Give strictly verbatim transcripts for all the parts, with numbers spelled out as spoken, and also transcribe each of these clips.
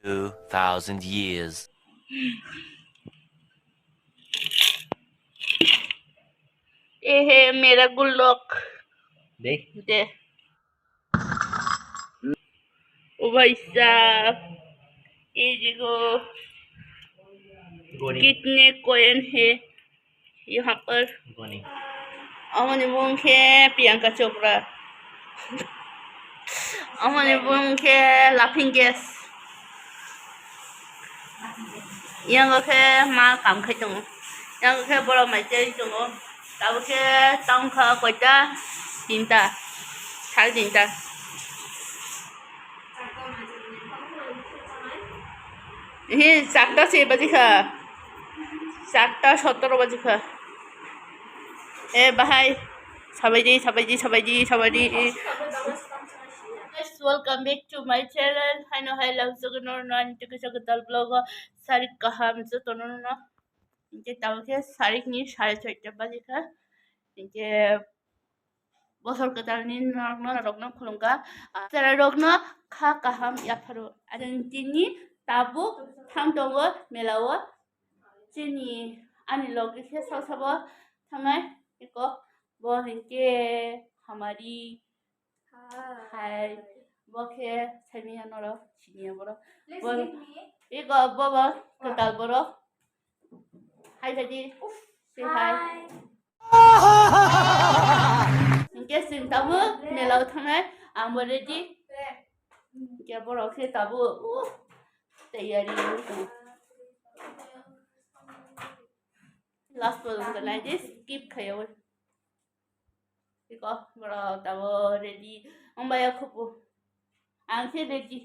Two thousand years. ये है मेरा गुल्लक। देख। दे। ओ भाई साहब, ये देखो, गोरी। कितने कॉइन है यहाँ पर। Goni. Amoni bung khe Priyanka Chopra. Amoni bung khe Laughing Gas. Yango khe ma kam khai tongo. Yango khe borok mai chai tongo. Tabuk khe tang kha koita? Tinta. Sal tinta. He, charta se baji kha. Charta sotoro baji kha. E bahai. Sabaidi, sabaidi, sabaidi, sabaidi. Guys, welcome back to my channel. Haino hai lang jogo nor no ani tiki sa gatal vlog o. Sarik kaham joto no no. Inke tamo khe sarik ni sare soita baji kha. Inke bosor kwtal ni norok no, norok no khulumkha. Ah, chwrai rok no kha kaham yapharo. Ang tini tabuk thang tongo mela o. Chini ani logi khe sal sabo thangnai eko bo hinkhe hamari. Hai. Hai. Bo khe saimanya norok siniya borok. Please. Bo, give me. Eko bo bo kwtal borok. Hai jadi. Uff. Say hi. Hi. Hinkhe chwng tabuk mela o thangnai, ang bo ready. Hinkhe borok khe tabuk, uh, tayari wngwi tongo. Last pojjonto nai di, skip khaiya oi. Iko borok tabuk ready wngbai ya khupu. Ang khe ready.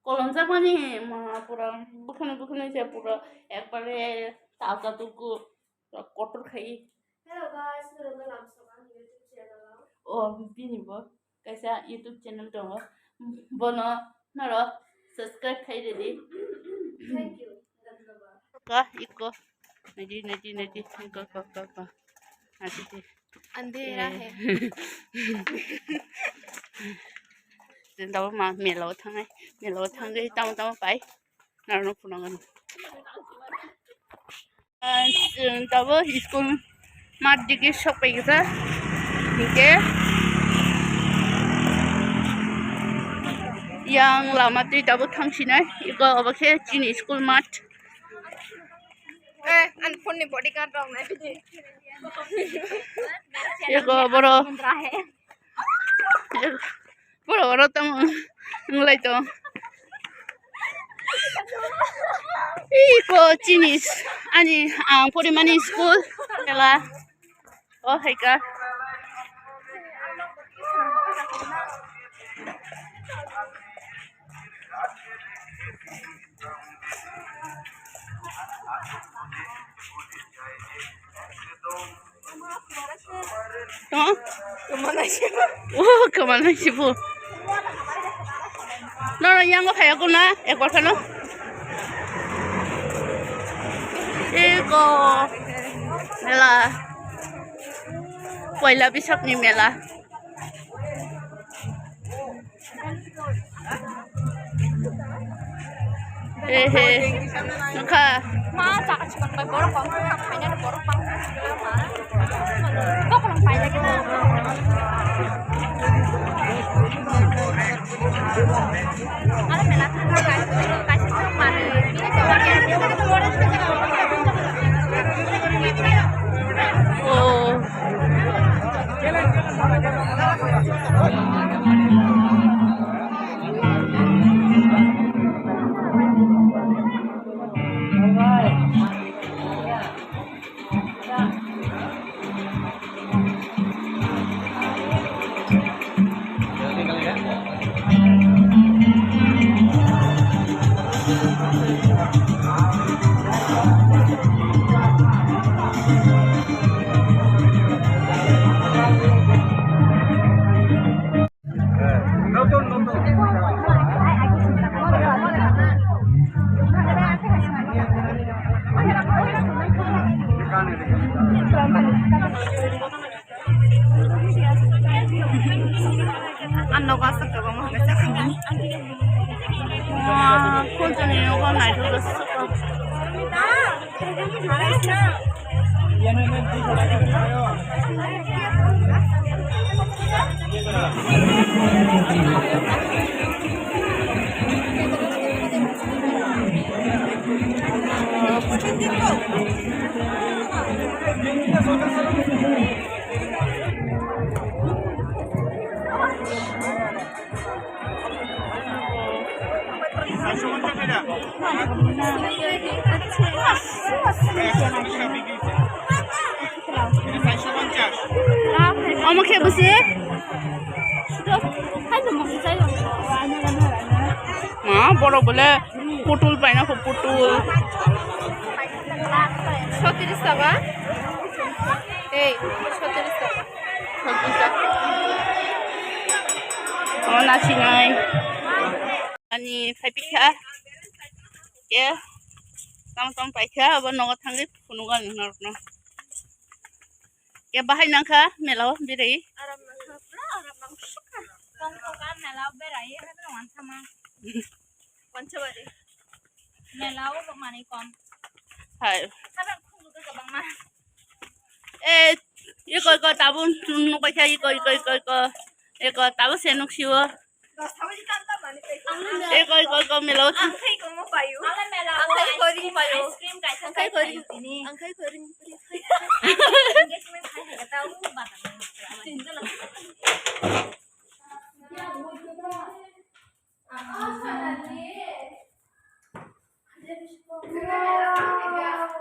Kolom jakmani ma pura bukhani bukhani se pura ekbare taja tuku. Kotor khai. Hello guys, norok no lamsok ang YouTube channel o. O, bini bo kaisa YouTube channel tongo. Bono norok subscribe khai ridi. Thank you. Dhanyabad. Ka, iko. Naidi, naidi, naidi. Iko, ko, ko, ko. Naidi, di. Andhera hai. Jeng tabo ma mela o thangnai. Mela o thangwi tamo tamo pai. Norok no phunukgwno. Ah, chwng tabuk school mat digi sokpai kisa. Hinkhe yang lama twi tabuk thangsinai. Iko obo khe chini school mat. Eh, ani phone ni bodyguard rok nai. Iko borok. Borok oro tamo wng lai tong. Iko chini ani ang porimani school kela. O hai ka. Tong? Oh, kamal nai sibo. Nono yango phai ako na, ekbar khano. Eko mela. Poila bisap ni mela. Ehe. Nokha. Ma jaga chikon bai borok kok kok khaina borok bang. Bokolong paina kena. Aro mela thangma kaisa kaisa chwng manwi. Oh. Ang nogo aswk kwbangma hwnwi sakha. Wah, phultuni nogo naithok aswk. Omo khe bwswk? Ma, borok bole putul paina kho, putul. Sotris taka. Ei, sotris taka. Sotris taka. Oh, nasinai. Ani phai pikha. Ke. Tam tam paikha, abo nogo thangwi phunugo ang norokno. Ke bahai nangkha mela o biri. Aram nangkha, pura aram nangkha. Tong tong ka mela o berai, hagra wansama. Wansabari. Mela o bo manwi kom. Hai. Hagra khunju khe kwbangma. Eh, iko, iko, tabuk nukbaikha, iko, iko, iko, iko. Iko, tabuk se nuksio. Eko, eko, eko, mela o. Ang khai komo payo. Ang khai koring payo. Ice cream kaisa ang khai koring. Ang khai koring. Engagement khai hai kata u bata.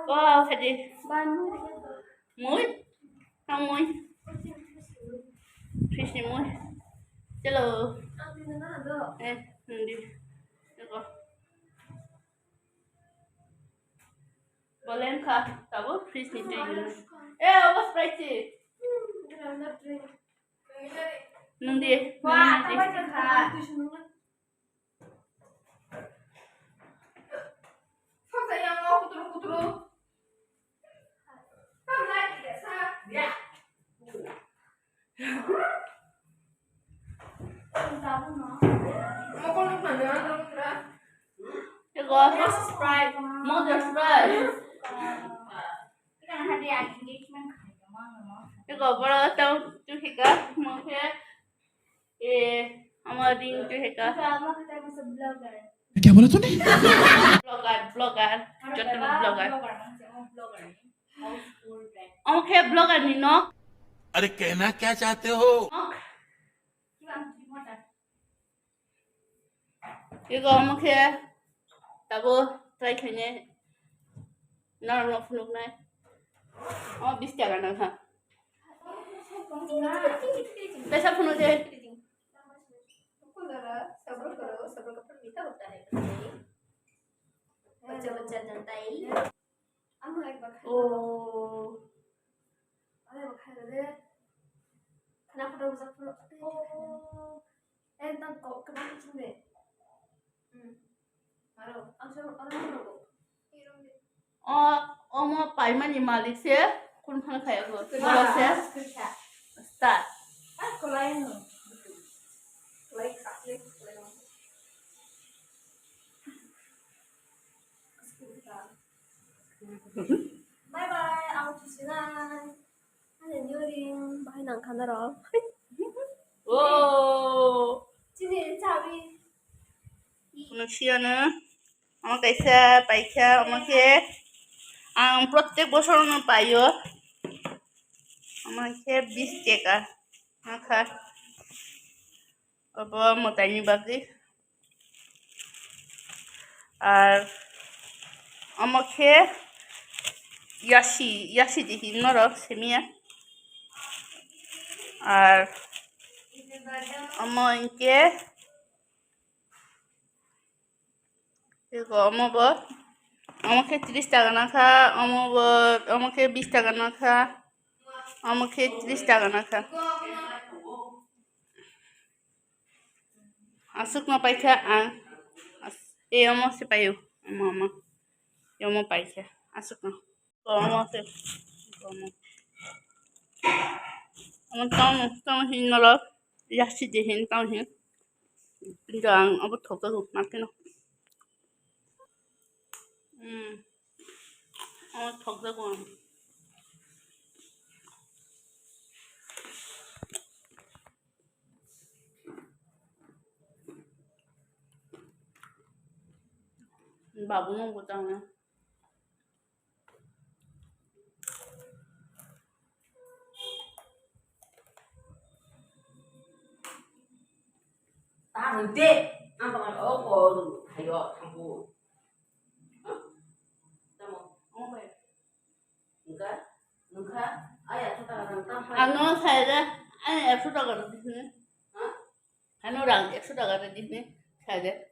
Wow, haji. Mui? Ang mui. Fish ni mui. Chalo. Eh, hindi. Eko. Bolen kha, tabo fish ni twi. Eh, obo Sprite. Nung di, nung di. Ego, Sprite. Motor Sprite. Ego, boro tang tu hika, mo khe. Eh, ama ring tu heka. Kya bola tune? Vlogger, vlogger, joto vlogger. Omo khe vlogger ni nok. अरे कहना क्या चाहते हो? Nok. Ego omo khe tabo try khaine. Norok no phunuknai. O bis taka nang ha. Pesa phunuk de. बच्चा बच्चा जनता है। Oh. Khana photo bujak phuru. Oh. Eh, nang kok kebang kuchung de. Hmm. Aro, ang soro, aro ang rogo. O, omo paimani malik se, kun phano khayago. Boro se. Start. Bye bye, ang tusinai. Ani nyoring, bahai nang kha norok. Oh. Chini chabi. Phunuk siyano. Omo kaisa paikha, omo khe ang protek bosor no paio. Omo khe bis taka. Nokha. Obo mwtaini bagwi. Ar omo khe yasi, yasi de hin norok simiya. Ar omo hinkhe ego omo bo, omo khe tris taka nokha, omo bo, omo khe bis taka nokha, omo khe tris taka nokha. Aswkno paikha ang. As-, e omo se paio. Omo, omo. E omo paikha. Aswkno. O, omo se. Omo tong, tong hin norok, yasi de hin, tong hin. Kintu ang abo thokjago, ma kheno. Hmm. Abo thokjago ang. Babu no bo tang. Ta rwdi, ang tongmani o bo hayo thango. Tamo, ang bai. Nungkha, nungkha, ai ekso taka rang tam hai. Ano sai de, ani ekso taka rwdi sini. Ha? Ano rang ekso taka rwdi sini, sai de.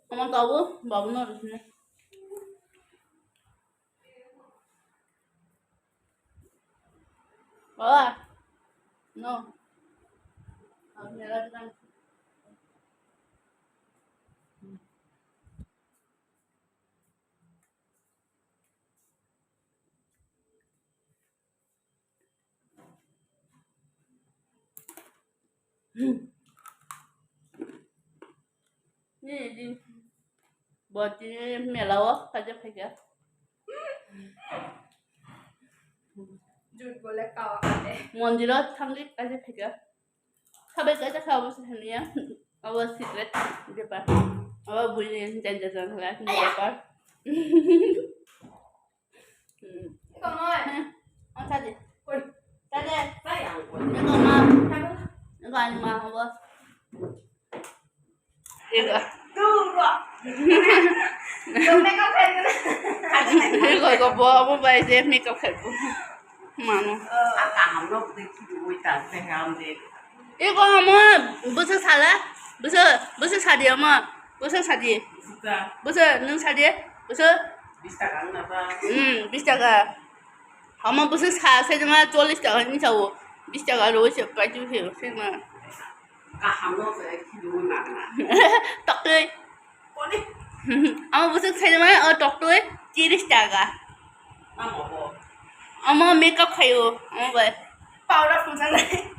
Omo tabuk babu no rwsini. Baba, no. Ang mela dikang. Ni di boti mela o kaja phaikha. Jut bole kawa kate. Mondir o thangwi kaja phaikha. Sabai kaisa kha obo se hwnliya. Obo secret bepar. Obo buini janja janja life ni bepar. Hmm. Iko moi. Hmm. Oh, tadi. Oi. Tadi. Tadi ang koi. Iko ma. Tadi. Iko ani ma obo. Iko. Duro. Iko, iko, bo, bo bai je makeup khai bo. Mano. Ang kaham no de ki oi ta se ham de. Iko amo, bwswk sala, bwswk, bwswk sadi amo, bwswk sadi. Bwswk, nwng sadi, bwswk. Bis taka wngna ba? Hmm, bis taka. Amo bwswk sa, sai ma chollish taka ni sao, bis taka rw se pai tu se, sai ma. Kaham no se ki oi ma na. Tokoi. Koni? Amo bwswk saimano o toktwi tiris taka. Amo bo. Amo makeup khaio, amo bai. Powder phunsa nai.